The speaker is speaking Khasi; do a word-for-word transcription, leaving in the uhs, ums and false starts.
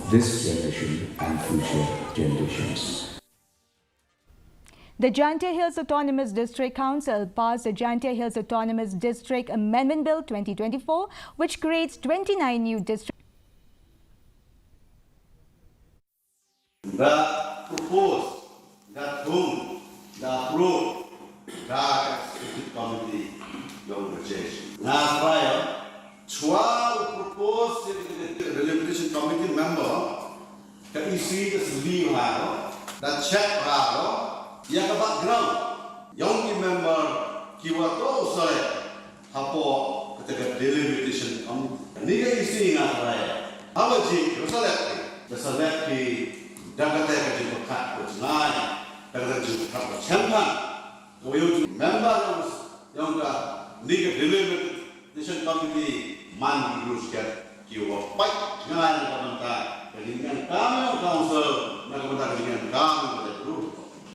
this generation and future generations. The Jaintia Hills Autonomous District Council passed the Jaintia Hills Autonomous District Amendment Bill twenty twenty-four, which creates twenty-nine new districts. Da propose, da thung, da approve da ka executive committee yong ka G H. Nga try, chwa u propose delimitation committee member, ka E C da sli ha, da check ha, ya ka background yong ki member ki wa to u select hapoh kata ka delimitation committee. Ni ka E C nga try. Haba ji ka select ki, ka select ki da kata ka jingpyrkhat ka jngai, da kata ka jingpyrkhat ka jingpyrkhat. Ko yoh member yong ka ni ka delimitation committee man ki rules ka ki wa pait jngai na ka bynta